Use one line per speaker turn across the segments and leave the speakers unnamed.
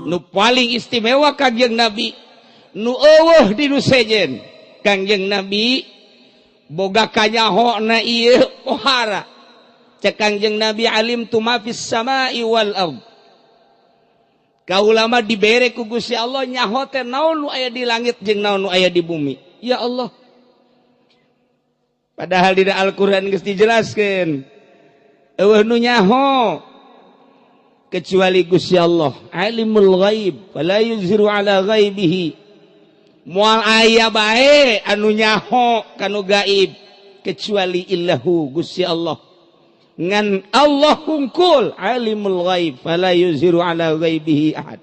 Nu paling istimewa Kangjeng Nabi, nu euweuh di nu sejen. Kangjeng Nabi boga kanyaho na ieu pohara. Cek Kangjeng Nabi, "Alimtu ma fis samai wal ard." Kaula mah dibere ku Gusti Allah nyaho teh naon nu aya di langit jeung naon nu aya di bumi. Ya Allah. Padahal di Al-Qur'an geus dijelaskeun. Euweuh nu nyaho kecuali Gusti Allah. Alimul ghaib, fala yuzhiru ala ghaibihi. Moal aya bae anu nyaho kanu gaib kecuali illahu, Gusti Allah. Ngan Allah hungkul alimul ghaib, fala yuzhiru ala ghaibihi ahad.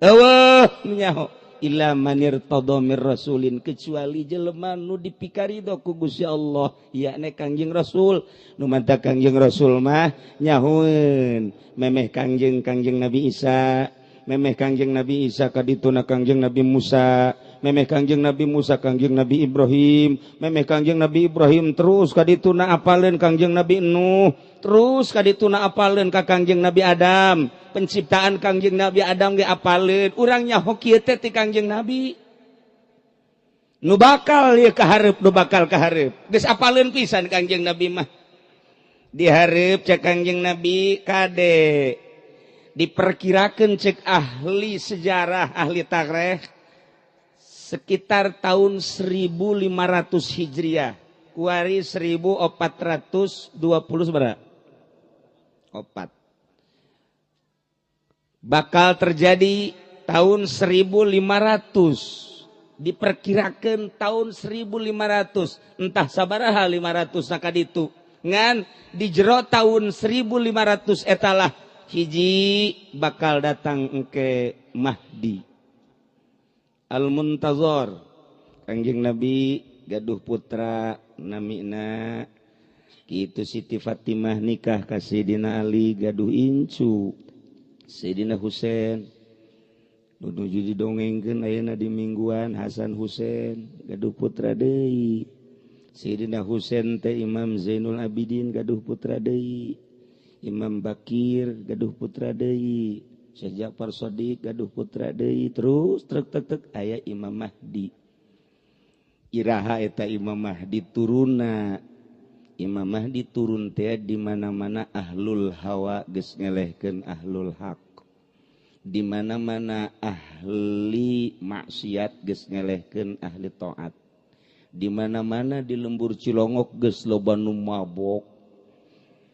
Euweuh nu nyaho illa manirtadha mir rasulin, kecuali jelema nu dipikarido ku Gusti Allah, yakni Kangjeng Rasul. Nu manta Kangjeng Rasul mah nyahoeun memeh Kangjeng Kangjeng Nabi Isa, memeh Kangjeng Nabi Isa kadituna Kangjeng Nabi Musa, memeh Kangjeng Nabi Musa Kangjeng Nabi Ibrahim, memeh Kangjeng Nabi Ibrahim terus kadituna apaleun Kangjeng Nabi Nuh, terus kadituna apaleun ka Kangjeng Nabi Adam. Penciptaan Kangjeng Nabi Adam ge apaleun. Urang nyaho kieu teh ti Kangjeng Nabi. Nu bakal ieu kahareup, nu bakal kahareup geus apaleun pisan Kangjeng Nabi mah. Dihareup, cek Kangjeng Nabi, kade diperkirakan cek ahli sejarah, ahli tarikh, sekitar tahun 1500 Hijriah, kuari 1420 seberapa opat, bakal terjadi tahun 1500, diperkirakan tahun 1500 entah sabaraha 500 sakaditu. Ngan di jero tahun 1500 etalah hiji bakal datang engke Mahdi Al-Muntazor. Kangjeng Nabi gaduh putra namina kitu, Siti Fatimah nikah ka Sayyidina Ali, gaduh incu Sayyidina Husain nu nuju didongengkeun ayeuna di mingguan. Hasan Husain gaduh putra deui. Sayyidina Husain teh Imam Zainul Abidin, gaduh putra deui Imam Bakir, gaduh putra deui Syekh Ja'far Shadiq, gaduh putra deui, terus trek tek tek aya Imam Mahdi. Iraha eta Imam Mahdi turuna? Imam Mahdi turun teh di mana-mana ahlul hawa geus ngelehkeun ahlul haq, di mana-mana ahli maksiat geus ngelehkeun ahli taat, di mana-mana di lembur Cilongok geus loba nu mabok,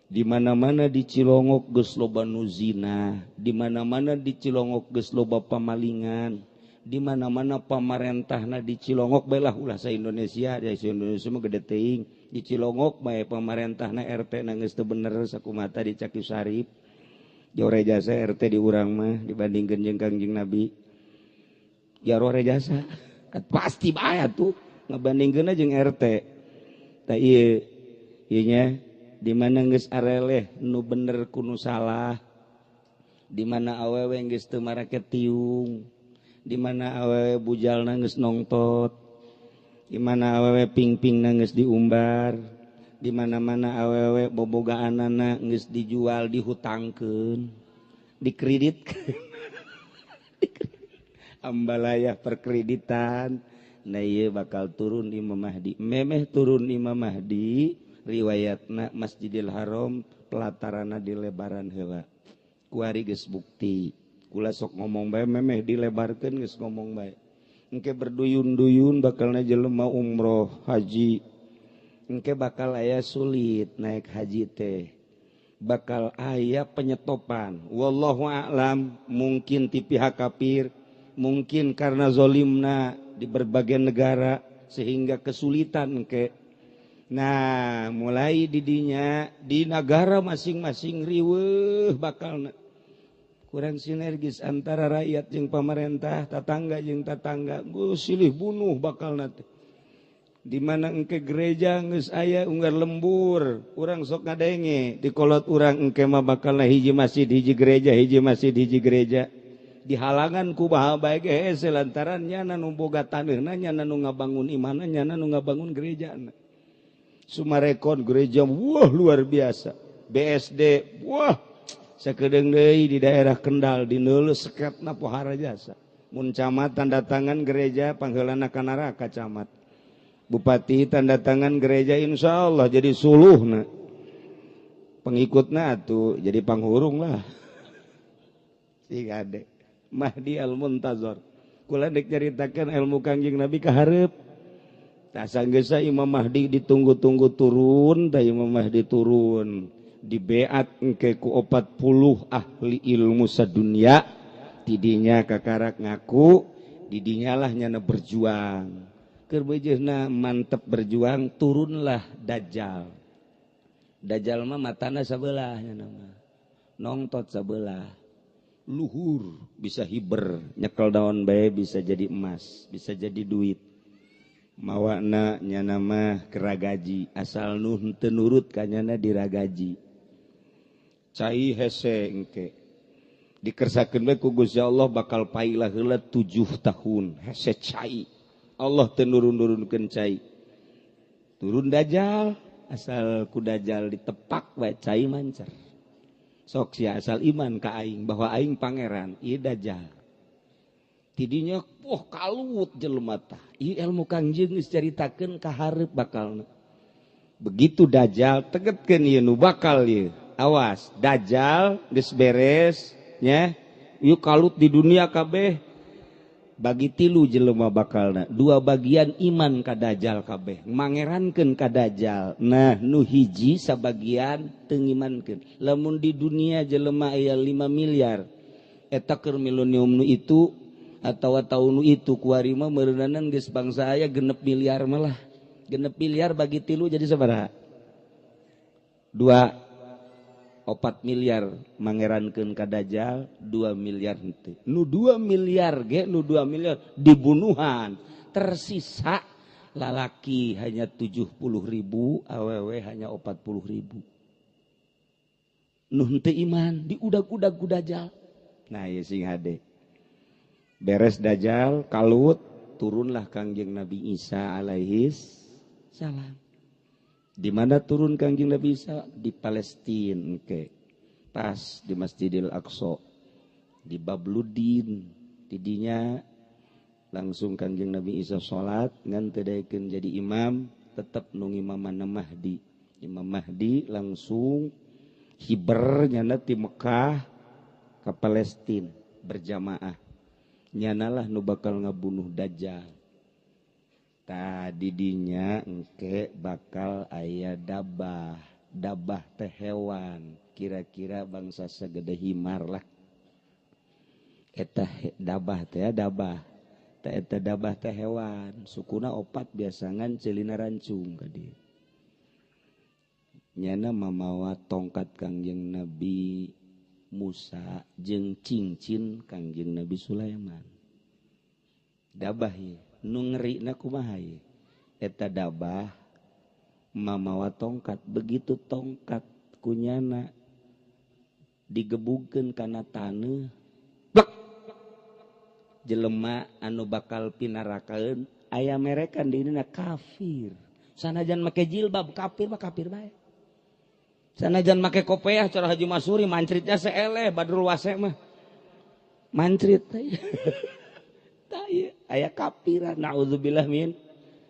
di mana-mana di Cilongok geus loba nu zina, di mana-mana di Cilongok geus loba pamalingan, di mana-mana pamarentahna di Cilongok bae lah, ulah sa Indonesia, di Indonesia mah gede teuing, di Cilongok bae pamarentahna, RT na geus teu bener sakumata dicaki Sarip jauh jasa RT di urang mah dibandingkeun jeung Kangjeng Nabi jauh jasa pasti bae tuh ngebandingkeun jeung RT. Tah, ieu ieu nya, di mana geus areleh nu bener ku nu salah, di mana awewe geus teu marake tiung, di mana awewe bujalna geus nongtot, di mana awewe pingping geus diumbar, di mana-mana awewe bobogaanana geus dijual, dihutangkeun, dikredit, ambalaya perkreditan. Nah, ieu bakal turun Imam Mahdi. Memeh turun Imam Mahdi, riwayatna Masjidil Haram pelatarana dilebaran heula. Kuari geus bukti kula sok ngomong bae, memeh dilebarkeun geus ngomong bae. Engke berduyun-duyun bakalna jelema umroh haji. Engke bakal aya sulit naik haji teh, bakal aya penyetopan, wallahu a'lam, mungkin ti pihak kafir, mungkin karena zolimna di berbagai negara sehingga kesulitan ke. Nah, mulai didinya di negara masing-masing riweuh, bakal kurang sinergis antara rakyat jeung pemerintah, tetangga jeung tetangga, silih bunuh bakal nanti. Di mana engke gereja geus aya unggar lembur, urang sok ngadenge di kolot urang, engke mah bakal hiji masjid hiji gereja, hiji masjid hiji gereja, dihalangan ku baha bae ge hese, lantaran nyana nu boga taneuhna, nyana nu ngabangun imahna, nyana nu ngabangun gerejana. Summarecon gereja, wah, luar biasa. BSD, wah. Sakedeung deui di daerah Kendal di neuleuh seketna pohara jasa. Mun camat tanda tangan gereja, pangheulana ka neraka camat. Bupati tanda tangan gereja, insya Allah jadi suluhna. Pengikutna tuh jadi panghurung lah. Si ade Mahdi Al-Muntazor. Kula dek nyaritakeun ilmu Kangjeng Nabi ka hareup. Tah, sanggeusna Imam Mahdi ditunggu-tunggu turun, tah Imam Mahdi turun. Dibeat engke ku 40 ahli ilmu sadunia, tidinya kakarak ngaku, didinya lah nyana berjuang. Keur beujeuhna mantep berjuang, turunlah Dajjal. Dajjal mah matana sabelah nyana mah. Nongtot sabelah. Luhur bisa hiber, nyekel daun bae bisa jadi emas, bisa jadi duit. Mawana nyana mah keragaji, asal nu henteu nurut ka nyana diragaji. Cai hese engke dikersakeun we ku Gusti Allah, bakal pailah heula 7 tahun hese cai. Allah teu nurun-nurunkeun cai. Turun Dajjal, asal ku Dajjal ditepak we cai mancar. Sok sia asal iman ka aing bahwa aing pangeran. Ieu Dajjal tidinya, oh, kalut jelema tah. Ieu ilmu Kangjeng geus caritakeun ka hareup bakalna. Begitu Dajjal tegetkeun, ieu nu bakal ieu. Awas, Dajjal geus beres nya, ieu kalut di dunia kabeh. Bagi tilu jelema bakalna. Dua bagian iman ka Dajjal kabeh, mangerankeun ka Dajjal. Nah, nu hiji sabagian teu ngimankeun. Lamun di dunia jelema aya 5 miliar, eta keur milenium nu itu atawa tahun nu itu kuari mah meureunanan geus bangsa aya 6 miliar malah. 6 miliar bagi tilu jadi sabaraha? 2 4 miliar mangerankeun ka Dajjal, 2 miliar henteu. Nu 2 miliar ge, nu 2 miliar dibunuhan. Tersisa lalaki hanya 70 ribu, awewe hanya 40 ribu. Nu henteu iman diudag-udag ku Dajjal. Nah, ieu sing hade. Beres Dajjal kalut, turunlah Kangjeng Nabi Isa alaihis salam. Di mana turun Kangjeng Nabi Isa? Di Palestina ke. Pas di Masjidil Aqsa, di Babludin. Tidinya langsung Kangjeng Nabi Isa salat ngan teu daekeun jadi imam, tetep nu ngimaman Mahdi. Imam Mahdi langsung hiber nyana ti Mekah ke Palestina berjamaah. Nyanalah nu bakal ngabunuh Dajjal. Tadi dinya engke bakal aya dabah. Dabah teh hewan, kira-kira bangsa segede himar lah. Eta dabah teh ya, dabah. Teh eta dabah teh hewan, sukuna opat biasangan, ceulina rancung ka dieu. Nyana mamawa tongkat Kangjeng Nabi Musa jeung cincin Kangjeng Nabi Sulaiman. Dabah ye, nu ngerina kumaha ye? Eta dabah mamawa tongkat, begitu tongkat kunyana digebugkeun kana taneuh, plek, jelema anu bakal pinarakaeun aya merekan di dina kafir. Sanajan make jilbab, kafir mah kafir bae. Sanajan make kopeah, cara Haji Masuri mancritnya seeleh Badrul Wase mah. Mancrit. Tah ieu aya kafiran, naudzubillah min.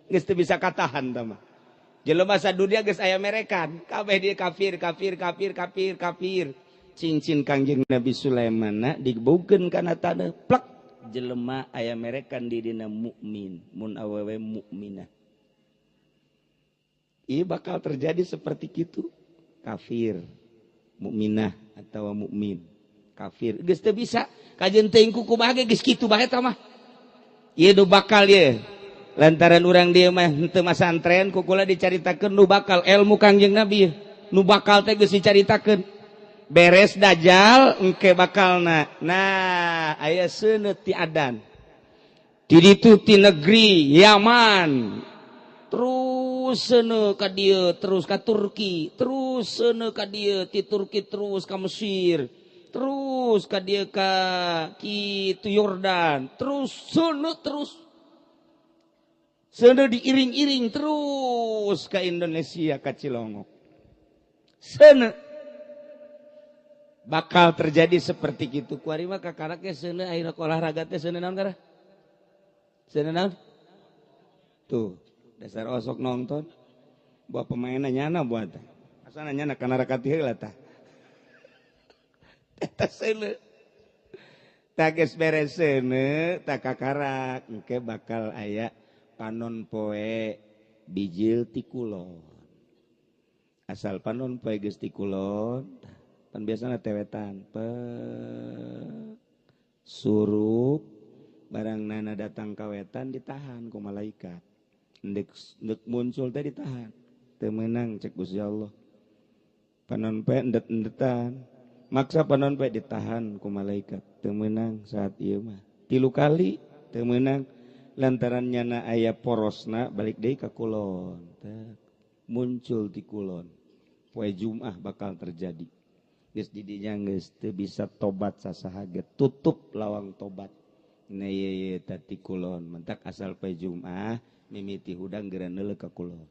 Geus teu bisa katahan tah mah. Jelema sadunia geus aya merekan, kabeh dia kafir, kafir, kafir, kafir, kafir. Cincin Kangjeng Nabi Sulaiman digebugkeun kana taneuh, plek, jelema aya merekan di dina mukmin, mun awewe mukminah. Ieu bakal terjadi seperti kitu. Kafir, mukminah atau mukmin, kafir. Geus teu bisa kajeun teuing ku kumaha ge geus kitu bae eta mah. Ieu nu bakal ye. Lantaran urang dieu mah henteu masantren, ku kula dicaritakeun nu bakal ilmu Kangjeng Nabi. Nu bakal teh geus dicaritakeun. Beres Dajjal engke bakalna. Nah, aya seuneu ti adan. Di ditu ti negeri Yaman. Terus seuneu ka dieu, terus ka Turki, terus seuneu ka dieu, ti Turki terus ka Mesir, terus ka dieu ka kitu Yordan, terus seuneu, terus seuneu diiring-iring terus ke Indonesia, ka Cilongok. Seuneu. Bakal terjadi seperti gitu. Kuari mah kakarak ge seuneu ayeuna olahraga teh seuneu naon kara? Seuneu naon? Tuh, dasar osok nonton. Buat pemainna nyana buat teh. Asana nyana kana rakati heula tah. Eta seuneu. Tah geus beres seuneu tah kakarak engke bakal aya panon poe bijil ti kulon. Asal panon poe geus ti kulon, pan biasana tewetan pe surup barang nana datang kawetan ditahan ku malaikat. Ndek ndek muncul teh ditahan. Teu meunang cek Gusti Allah. Panon poe endet-endetan. Maksa panon poe ditahan ku malaikat. Teu meunang saat ieu mah. 3 kali teu meunang lantaran nyana aya porosna balik deui ka kulon. Teh muncul ti kulon. Poe Jumat bakal terjadi. Geus di dinya geus teu bisa tobat sasaha ge tutup lawang tobat. Na ye ye ti kulon mentak asal poe Jumat mimiti hudang geura neuleuh ka kulon.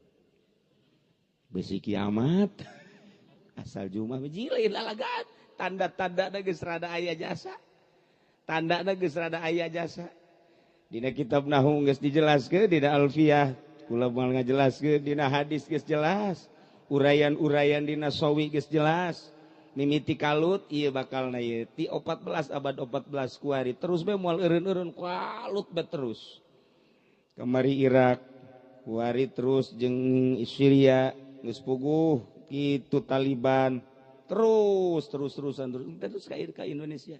Besi kiamat. Asal Jumat biji lain lalagan. Tanda-tanda geus rada aya jasa. Tandana geus rada aya jasa. Dina kitab nahwu geus dijelaskeun, dina alfiyah kula moal ngajelaskeun, dina hadis geus jelas. Uraian-uraian dina sawi geus jelas. Mimiti kalut ieu bakal na ieu ti 14 abad 14 kuari terus be moal eureun-eureun kalut be terus. Kamari Irak kuari terus jeung Syria geus puguh kitu Taliban terus terus terusan terus terus ka Indonesia.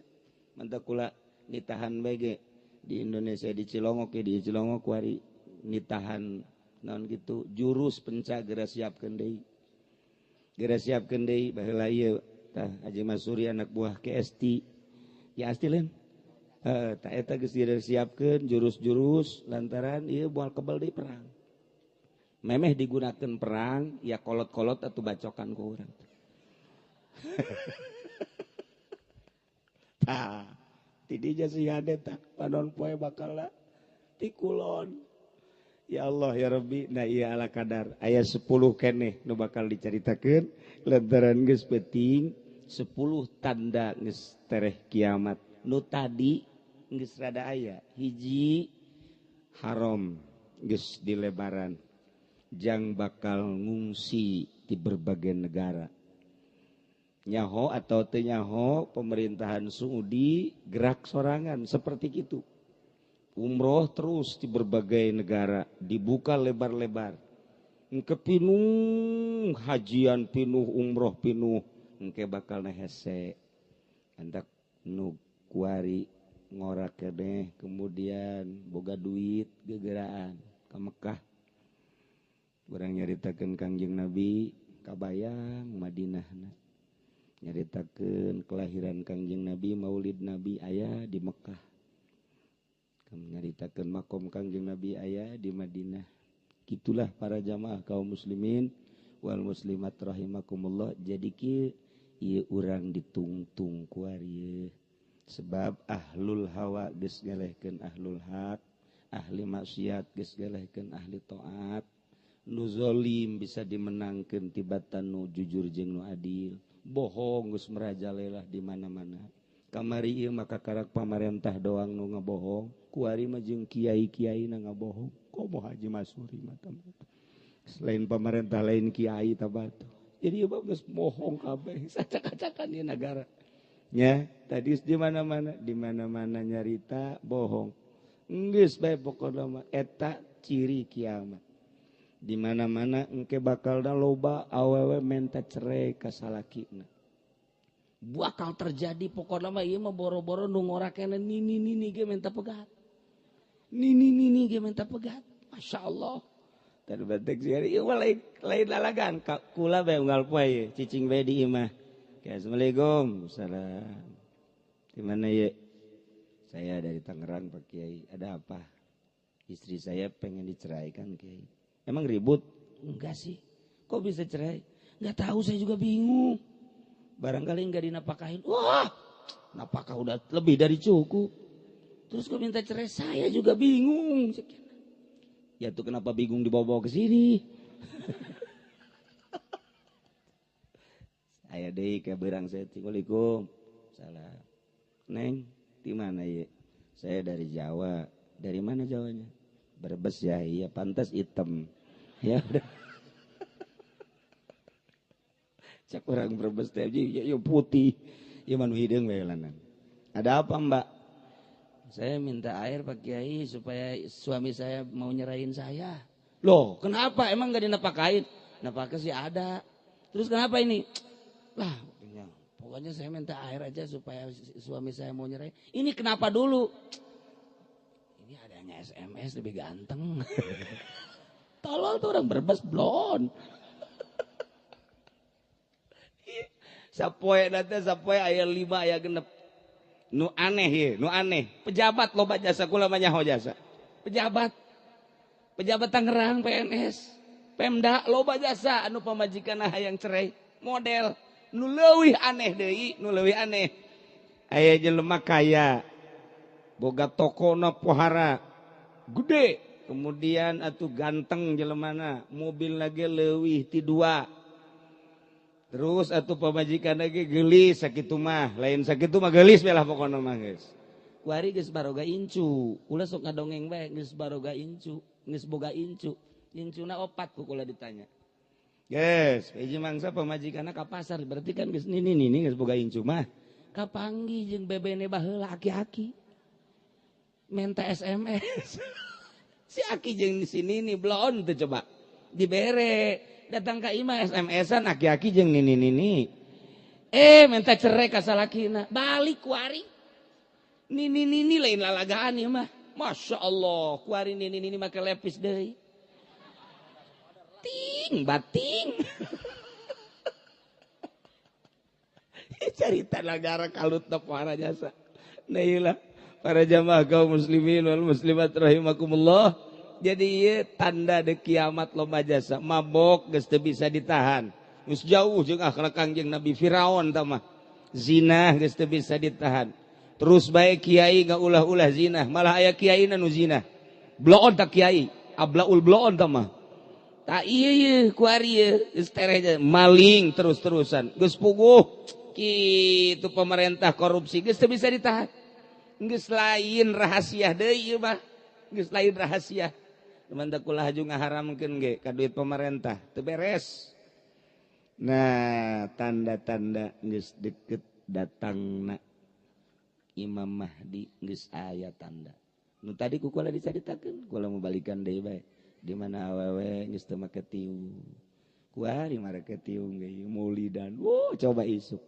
Mantap kula nitahan bae di Indonesia di Cilongok ya, di Cilongok kuari nitahan naon gitu jurus penca geura siapkeun deui. Geura siapkeun deui baheula ieu tah Haji Masuri anak buah KST. Ya asti lain. Heeh, tah eta geus disiapkeun jurus-jurus lantaran ieu moal kebal deui perang. Memeh digunakeun perang ya kolot-kolot atau bacokan ku urang. Tah, ti dinya si hade tah panon poe bakal ti kulon. Ya Allah ya Rabbi, nah ieu ala kadar aya 10 keneh nu bakal dicaritakeun lantaran geus peuting 10 tanda geus tereh kiamat. Nu tadi geus rada aya hiji haram geus dilebaran jang bakal ngungsi di berbagai negara. Nyaho atau teu nyaho pemerintahan Saudi gerak sorangan seperti itu. Umroh terus di berbagai negara dibuka lebar-lebar. Engke pinuh hajian pinuh umroh pinuh engke bakal hese. Antak nu kuari ngorak keneh kemudian boga duit gegeraan ka Mekah. Urang nyaritakeun Kangjeng Nabi kabayang Madinahna. Nyaritakeun kelahiran Kangjeng Nabi, Maulid Nabi aya di Mekah. Nyaritakeun makom Kangjeng Nabi aya di Madinah. Gitulah para jamaah kaum muslimin wal muslimat rahimakumullah. Jadi kieu ieu urang ditungtung kuari sebab ahlul hawa geus ngelehkeun ahlul haq, ahli maksiat geus ngelehkeun ahli taat. Nu zalim bisa dimenangkeun tibatan nu jujur jeung nu adil. Bohong geus merajalela di mana-mana. Kamari ieu maka karak pamarentah doang nu ngabohong, kuari mah jeung kiai-kiai na ngabohong. Komo Haji Masuri mah selain pamarentah lain kiai tabatu. Jadi ieu mah geus bohong kabeh, sacak-acakan ieu nagara. Nya, tadi di mana-mana nyarita bohong. Geus bae pokona mah eta ciri kiamat. Di mana-mana engke bakal loba awewe menta cerai ka salakina. Bakal terjadi pokona mah ieu mah boro-boro nu ngorakena nini nini ge menta pegat. Nini nini ge menta pegat. Masya Allah. Tadi batek sih ieu mah lain lalagan kula bae unggal poe ye cicing bae di imah. Assalamualaikum. Salam. Di mana ye? Saya dari Tangerang Pak Kiai. Ada apa? Istri saya pengen diceraikan Kiai. Emang ribut? Enggak sih. Kok bisa cerai? Enggak tahu, saya juga bingung. Barangkali enggak dinafkahin. Wah, napakah udah lebih dari cukup. Terus kok minta cerai? Saya juga bingung. Ya tuh kenapa bingung dibawa-bawa ke sini? Aya deui ka beurang saeutik. Waalaikum salam. Neng, di mana ye? Saya dari Jawa. Dari mana Jawanya? Brebes ya. Iya, pantas hitam. Ya udah. Cak orang Brebes teh ya putih. Ya manu hideung we lanan. Ada apa, Mbak? Saya minta air Pak Kiai supaya suami saya mau nyerahin saya. Loh, kenapa? Emang gak dinafkahin? Nafkah sih ada. Terus kenapa ini? Lah, pokoknya saya minta air aja supaya suami saya mau nyerahin. Ini kenapa dulu? Ini adanya SMS lebih ganteng. Tolol tuh orang Brebes blon. Sapoe nanti sapoe aya 5 aya 6. Nu aneh ye, nu aneh. Pejabat loba jasa kula mah nyaho jasa. Pejabat. Pejabat Tangerang PNS. Pemda loba jasa anu pamajikan hayang cerai. Model nu leuwih aneh deui, nu leuwih aneh. Aya jelema kaya. Boga tokona pohara gede, kemudian atuh ganteng jelemana, mobil lagi leuwih ti 2. Terus atuh pamajikan lagi gelis sakitu mah, lain sakitu mah gelis belah pokona mah geus. Kuari geus baroga incu, kula sok ngadongeng bae geus baroga incu, geus boga incu. Incuna 4 ku kula ditanya. Geus, hiji mangsa pamajikanna ka pasar, berarti kan geus nini-nini geus boga incu mah. Kapanggih jeung bebene baheula aki-aki. Minta SMS. Si aki jeung si nini blon teu coba. Dibere datang ka imah SMS-an aki-aki jeung nini-nini. Minta cerai ka salakina. Balik kuari. Nini-nini lain lalagaan ieu mah. Masya Allah, kuari nini-nini make lepis deui. Ting bating. Carita nagara kalut para jasa. Nah iyalah para jamaah kaum muslimin wal muslimat rahimakumullah. Jadi ieu tanda de kiamat loba jasa, mabok geus teu bisa ditahan. Geus jauh jeung akhlak Kangjeng Nabi Firaun tah mah. Zina geus teu bisa ditahan. Terus bae kiai ngaulah-ulah zina, malah aya kiai nu zina. Bloon tak kiai, ablaul bloon tah mah. Tak ieu ieu kuari ieu geus tereh maling terus-terusan. Geus puguh kitu pemerintah korupsi geus teu bisa ditahan. Geus lain rahasia deui ieu mah. Geus lain rahasia. Teman kula haju ngaharamkeun ge ka duit pemerintah teu beres. Nah, tanda-tanda geus deket datangna Imam Mahdi geus aya tanda. Nu tadi ku kula dicaritakeun, kula mau balikan deui bae. Di mana awewe geus teu make tiung. Kuari marake tiung ge maulidan. Wuh, coba isuk.